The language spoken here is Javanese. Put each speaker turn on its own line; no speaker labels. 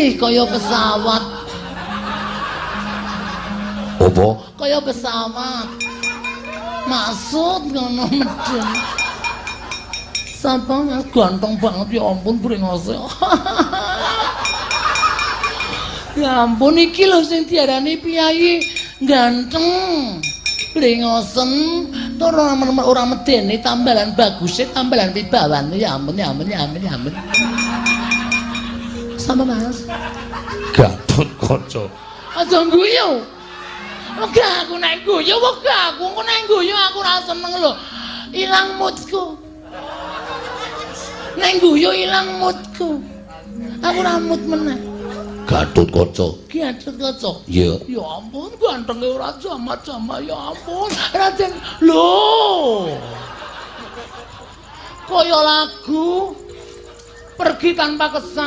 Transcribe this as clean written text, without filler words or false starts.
Ih, kaya pesawat.
Apa?
Kaya pesawat. Maksud ngono medun. Sapa Mas ganteng banget ya ampun brengose. Ya ampun iki lho sing diarani piyayi ganteng. Brengosen tur ora medeni tambalan baguse tambalan wibawane ya ampun ya ampun ya ampun ya ampun. Sapa Mas?
Gatot Kaca.
Aja guyu. Wegah aku nek guyu, wegah aku engko nek guyu aku ora seneng lho. Ilang moodku. Nek guyu ilang moodku. Aku ora mood meneh.
Gatot Kaca.
Gatot Kaca.
Iya.
Ya ampun, gantenge ora jamak-jamak ya ampun. Raden lho. Kaya lagu pergi tanpa kesan.